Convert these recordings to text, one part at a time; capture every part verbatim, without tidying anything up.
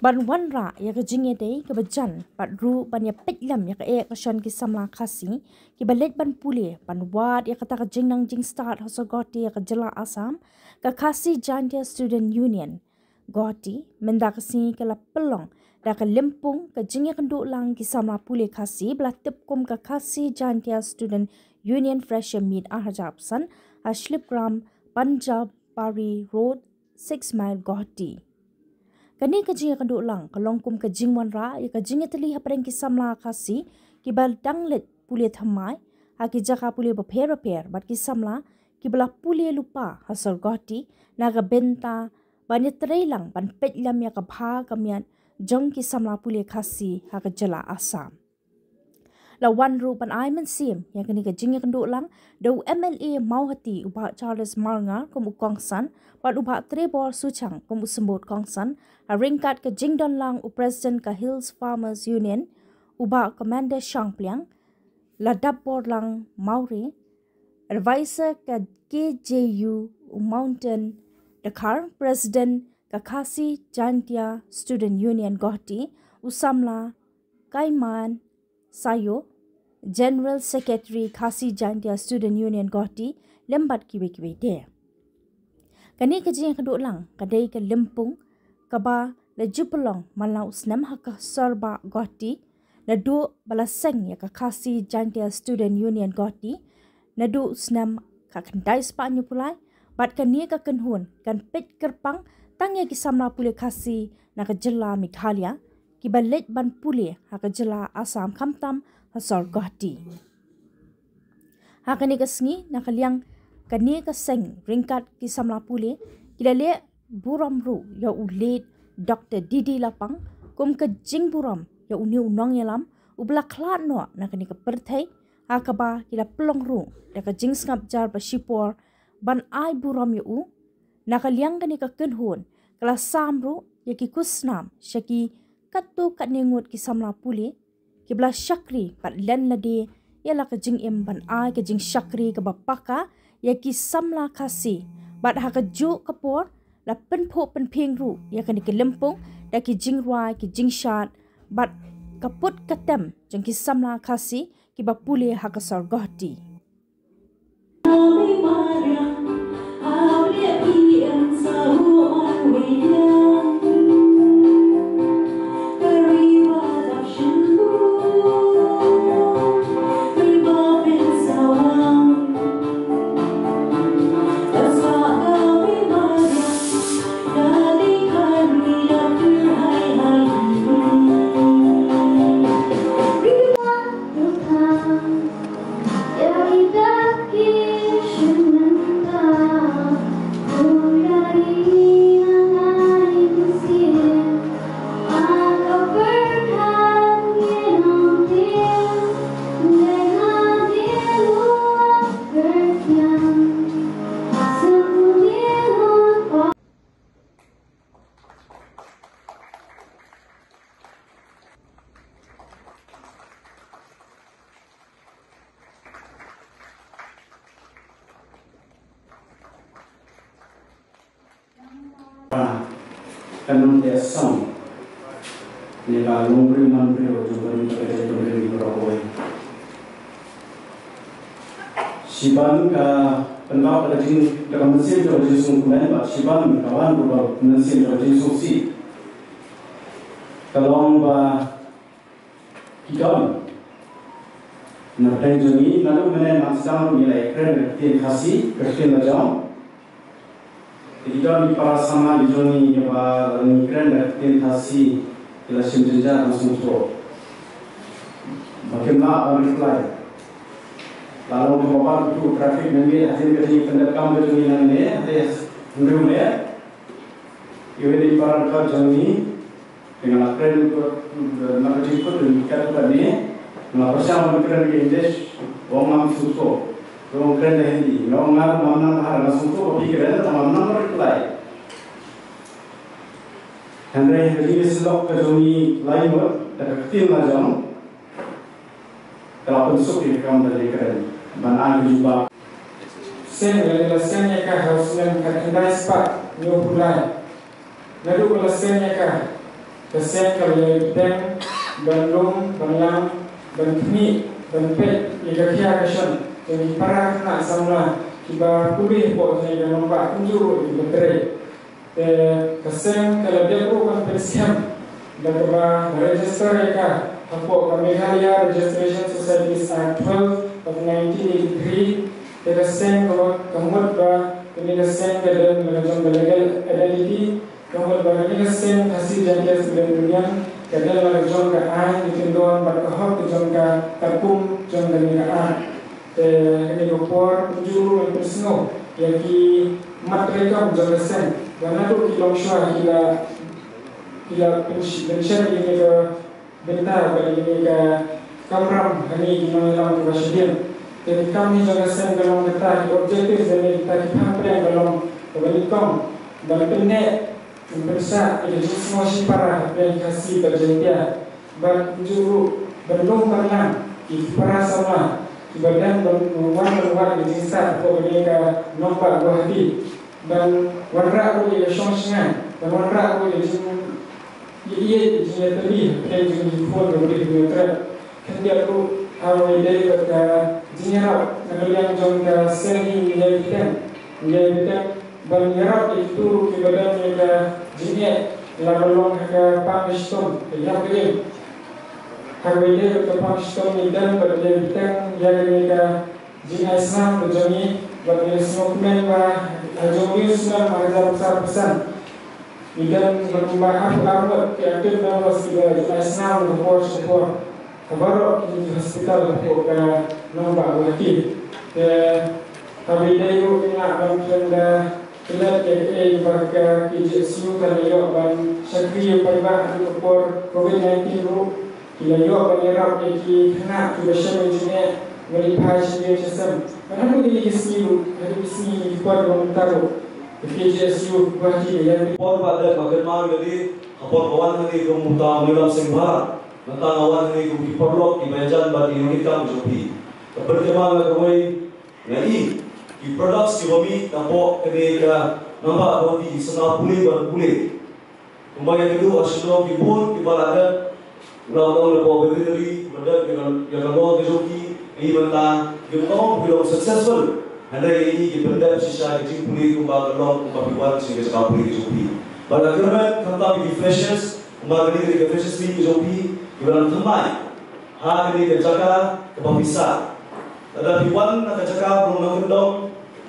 Ban wanrah ïa ka jingïadei kaba jan bad ruh ban ïa peit lem ïa ka eh ka shon ki samla Khasi kiba leit ban pule ban wad ïa kata ka jingnang jingstad ha sor Guwahati ïa ka jylla Assam, ka Khasi Jaintia Student Union Guwahati mynta ka sngi ka la pynlong da ka lympung ka jingïakynduh lang ki samla pule Khasi ba la tip kum ka Khasi Jaintia Student Union Fresher Meet ar hajar arphew san ha Shilpgram Panjabari Road, Six Mile, Guwahati. Kane ka jingïakynduh lang ka long kum ka jingwanrah ïa ka jingïatylli hapdeng ki samla Khasi kiba dang leit pule thymmai ha ki jaka pule bapher bapher bad ki samla kiba la pule lypa ha sor Guwahati na ka bynta ban ïatrei lang ban peit lem ïa ka bha ka miat jong ki samla pule Khasi ha ka jylla Assam. La wan ruh ban ai mynsiem ïa kane ka jingïakynduh lang da u M L A Mawhati u Bah Charles Marngar kum u kongsan bad u Bah Trevor Suchang kum u symbud kongsan ha ryngkat ka jingdon lang u President ka Hills Farmers Union u Bah Commander Shangpliang, Ladapborlang Mawrie, Advisor ka K J U u Mountain Dkhar, President ka Khasi Jaintia Student Union Guwahati u samla Kaiman Sayo, General Secretary Khasi Jaintia Student Union Guwahati lem bad kiwei kiwei de. Kane ka jingïakynduh lang ka dei ka lympung kaba la ju pynlong man la u snem ha ka sor Bah Guwahati naduh ba la seng ïa ka Khasi Jaintia Student Union Guwahati naduh u snem khatkhyndai spah hynñiewphew lai bad kane ka kynhun kan peit kyrpang tang ïa ki samla pule Khasi na ka jylla Meghalaya kiba leit ban pule ha ka jylla Assam khamtam ha sor Guwahati. Ha kane ka sngi na ka liang kane ka seng ryngkat ki samla pule ki la leh burom ruh ïa u late Doctor D D Lapang kum ka jingburom ïa une u nongïalam uba la khlad noh na kane ka pyrthei, ha kaba ki la pynlong ruh da ka jingsngap jar ba shipor ban ai burom ïa u. Na ka liang kane ka kynhun ka la sam ruh ïa ki khusnam sha ki katto katne ngut ki samla pule kiba la shakri bad len lade ïa la ka jingim ban ai ka jingshakri kaba paka ïa ki samla Khasi bad ha kajuh ka por la pynphuh pynphieng ruh ïa kane ka lympung da ki jingrwai ki jingshad bad ka put ka tem jong ki samla Khasi kiba pule ha ka sor Guwahati. Ka nongtei song ne ka longbriew manbriew jong ka ri ka jaitbynriew baroh kawei. Shiban ka pyndap da ka jing da ka mynsiem jong ka jingsngewkmen bad shiban ka wan ruh da ka mynsiem jong ka jingsngewsih. Ka long ba ki don na pdeng jong ngi naduh mynne mynstep ruh ngi la ïakren da ka ktien Khasi, ka ktien la jong. Te ki don ki para samla ki jong ngi kiba ngi kren da ka ktien Khasi ki la shim jynjar ban sngewthuh. Ba kim lah ban reply. La long kaba bha ruh traffic mynne hadien ka jingpyndep kam ka jong ngi nangne hynriew ne. Iwei na ki para dkhot jong ngi Te nga la kren ko na ka jingkut de ka tu ka ne nga la pyrshang ban kren ka English, ong ngam sngewthuh. Te ong kren da Hindi, nga ong nga ngam nang bha, nga sngewthuh ba phi kren, te ngam nang reply. Hynrei ha ka jingïasyllok ka jong ngi lai ngut da ka ktien la jong, ka la pynsuk ïa ka kam da leh kren ban ai ka jubab. Seng lane la seng ïa ka ha u snem khatkhyndai spah hynñiewphew lai. Naduh ba la seng ïa ka Ka seng ka la ïai bteng ban lum, ban lang, ban khmih, ban peit ïa ka khia ka shon jong ki para khynnah samla kiba pule hapoh jong ka nongbah kumjuh ruh kiba trei. Te ka seng ka la dep ruh ban pynskhem da kaba la register ïa ka hapoh ka Meghalaya Registration Societies Act twelve of nineteen eighty-three. Te ka seng ka, ka mut ba kane ka seng ka don la ka jong ka legal identity. Ka mut ba kane ka seng Khasi Jaintia Student Union ka don la ka jong ka aiñ, ka kyndon bad ka hok ka jong ka katkum jong kane ka aiñ. Te kane ka por kumjuh ruh ngan pynsngew ïa ki mat treikam jong ka seng ba naduh ki longshuwa ki la, ki la pynsh-, pynshem ïa kane ka bynta bad ïa kane ka kamram ha kine ki nongïalam kiba shadien. Te ki kam hi jong ka seng ka long kata, ki objective jong kata, ki phang pdeng ka long kaba nyngkong ban pynneh, ban pynsah ïa ka jingsngew shipara hapdeng ki Khasi bad Jaintia. Bad kumjuh ruh ban lum ban lang ïa ki para samla kiba dang ban wan ban wad ïa ka jingstad hapoh kane ka nongbah Guwahati. Ban wanrah ruh ïa ka shong shngaiñ, ban wanrah ruh ïa ka jing, ïa, ïa ka jingïatylli hapdeng jong ki khun kiba dei ki nongtrei. Khyndiat ruh ha kawei de bad ka jingïarap na ka liang jong ka seng hi ngi ïai bteng, ngi ïai bteng ban ïarap ïa kito ruh kiba don ïa ka jingeh, la ba long ha ka pang ka shitom, ka ïap ka im. Ha kawei de bad ka pang ka shitom ngi don bad ngi ïai bteng ïa kane ka jingai snam ka jong ngi, bad ngi la sngewkmen ba ha jong ngi u snem ar hajar arphew san ngi don bad kumba arphew ar ngut ki active members kiba jingai snam na ka por sha ka por ha baroh kine ki hospital hapoh ka nongbah Guwahati. Te haba ïadei ruh ngi lah ban kren da klet ïa kaei ba ka K J S U ka la ïoh ban shakri ïa u paidbah ha ka por covid nineteen ruh. Ki la ïoh ban ïarap ïa ki khynnah kiba shem ïa ka jingeh, ba la phai sha ïing sha sem. Bad haduh kine ki sngi ruh, haduh ki sngi, kine ki por kiba mynta ruh, ka K J S U Guwahati ka ïa, por ba dep ba kynmaw ïa lade ha por ba wan hangne kum uta u Nongïalam Seng Bhar, mynta nga wan hangne kum ki paralok kiba ïajan bad ki nongkitkam ka jong phi. Ka pynkynmaw ïa kawei, nga i ki products kiba mih napoh kane ka nongbah Guwahati, ki samla pule bad pule. Kumba ïa kito ha shnong ki bun kiba la dep, la ong napoh veterinary, ba dep ïa ka, ïa ka long ka jong ki, i mynta ki ong ki long successful. Hynrei i ki pyndep shisha ki jingpule kumba ka long kumba phi wan sha ka jaka pule ka jong phi. Bad la kyrmen khamtam ïa ki freshers, kumba kane ka dei ka freshers meet ka jong phi, kiba dang thymmai ha kane ka jaka kaba phi sah. Lada phi wan na ka jaka ba long nongkyndong,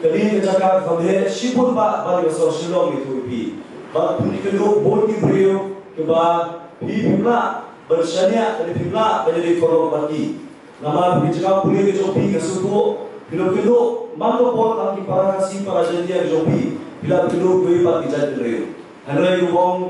kane ka jaka ka kham heh shibun bha bad ka sor Shillong, ngi ïathuh ïa phi. Bad phin ïakynduh bun ki briew kiba phi, phim lah ban shaniah, lane phim lah ban ïadei khorok bad ki. Namar ka jaka pule ka jong phi, nga sngewthuh phi nongkynduh man ka por tang ki para Khasi para Jaintia ka jong phi, phi la kynduh kiwei pat ki jaitbynriew. Hynrei kumba ong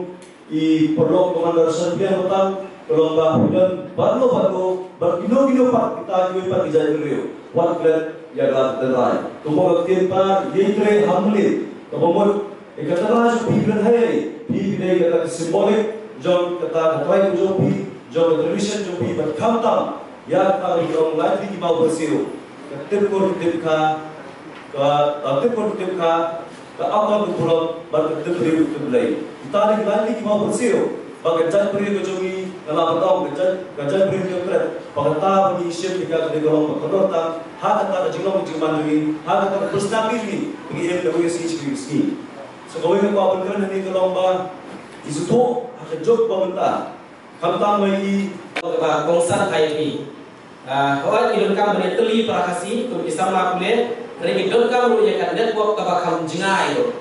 i paralok Commander Shanbia Hotang, ka long ba phi don bad no bad no, bad kino kino pat kita kiwei pat ki jaitbynriew, wat klet ïa ka tynrai. Kumba ka ktien ba ïeng trei ha mlien, kaba mut ïa ka tynrai jong phi phin ïeng, phi phi dei kata ka symbolic jong kata ka trai jong phi, jong ka tradition jong phi, bad khamtam ïa kata ka long lai tylli ki baw pyrsiu, ka tip kur tip kha, ka, ka tip kur tip kha, ka akor ka pulot, bad ka tip briew tip Blei. Kita dei ki lai tylli ki baw pyrsiu ba ka jaitbynriew ka jong ngi, nga lah ban ong ka jait, ka jaitbynriew ka jong ngi, ba kata ba ngi shim ïa ka, ka dei ka long ba ka don tang ha kata ka jinglong jingman jong ngi, ha kata ka personality jong ngi, ba ngi im da kawei ka sngi sha kawei ka sngi. So kawei ka kwah ban kren hangne ka long ba ngi sngewthuh ha ka juk ba mynta, khamtam ba i, kaba kongsan ha ïa phi. Ah, hooid, ngi donkam ban ïatylli para Khasi kum ki samla pule, hynrei ngi donkam ruh ïa ka network kaba kham jngai ruh.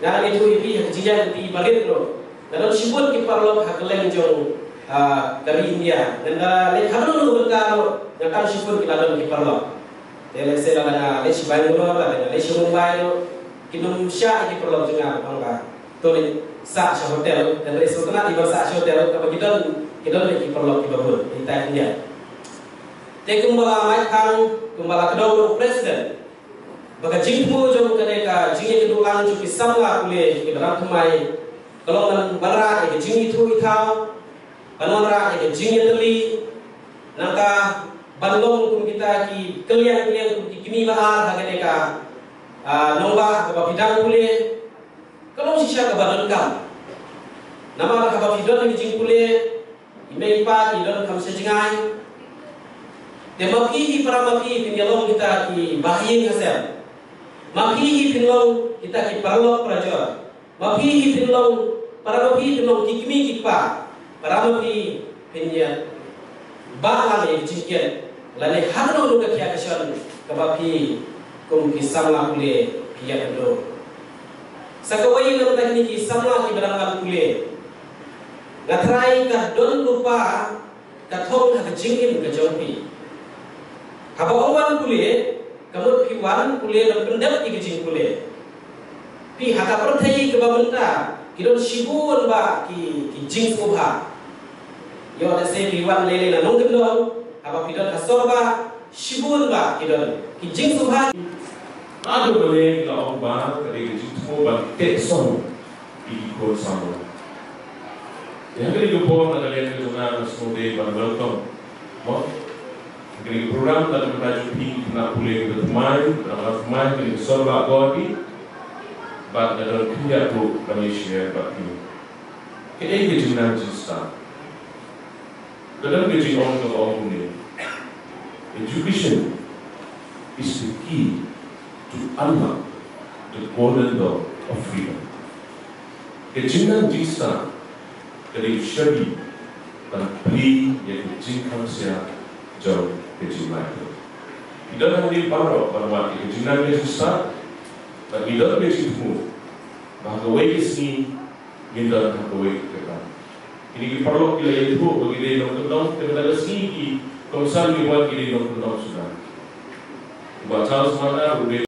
Nga la ïathuh ïa phi ha ka jingïaid jong phi barit ruh, nga don shibun ki paralok ha kylleng jong, ah, ka ri India. Nga la leit ha kano kano ka bynta ruh, nga tang shibun ki la don ki paralok. Te lehse lada nga leit sha Bangalore, lada nga leit sha Mumbai ruh, kin ym shah ïa ki paralok jong nga ban ong ba to leit sah sha hotel, te lehse sngewtynnat ïa ban sah sha hotel, kaba ki don, ki don leh ki paralok kiba bun, ïa kita ki ïa. Te kumba la mait khang, kumba la kdew u president, ba ka jingthmu jong kane ka jingïakynduh lang jong ki samla pule kiba dang thymmai, ka long ban wanrah ïa ka jingïathuh ïathaw, ban wanrah ïa ka jingïatylli, nangta ban long kum kita ki kylliang kylliang, kum ki kmie ba ar ha kane ka, ah, nongbah kaba phi dang pule. Ka long shisha kaba donkam. Namar haba phi don ha ka jingpule, i mei i pa ki don kham sha jngai. Te ma phi hi para ma phi phin ïalong kita ki bahaïing hasem. Ma phi hi phin long kita ki paralok parajor. Ma phi hi phin long, para ma phi phin long ki kmie ki kpa. Para ma phi phin ïa ba lang ïa ki jingkiet lane ha kano kano ka khia ka shon kaba phi kum ki samla pule phi ïa kynduh. Sa kawei na bynta kine ki samla kiba dang wan pule, nga tharai ka don lypa ka thong ha ka jingim ka jong phi. Haba ong wan pule, ka mut phi wan pule ban pyndep ïa ka jingpule. Phi, ha ka pyrthei kaba mynta ki don shibun bah ki, ki jingsngewbha. Ïoh lehse phi wan lei lei na nongkyndong, haba phi don ha sor bah shibun bah ki don ki jingsngewbha. Ado ba lei la ong ba ka dei ka jingthmu ban teh song ïa ki khun samla. Ïa kane ka por na ka liang ka jong nga nga sngewdei ban welcome, mo, kane ka program na ka bynta jong phi ki khynnah pule kiba thymmai, kiba dang thymmai, kane ka sor bah ka jong phi. Bad nga don khyndiat ruh ban ïa share bad phi. Kaei ka jingnang jingstad? Ka don ka jingong kaba ong kumne: Education is the key to unlock the golden door of freedom. Ka jingnang jingstad ka dei u shabi ban plie ïa ka jingkhang sia jong ka jinglait. Ngi don hangne baroh ban wad ïa ka jingnang ka jingstad. Bad ngi don ka jingthmu ba ha kawei ka sngi ngin don ha kawei ka kyrdan. Kine ki paralok ki la ïathuh ba ki dei nongkyndong, te mynta ka sngi ki kongsan ki wan ki dei nongkyndong suda. U Bah Charles Marngar u dei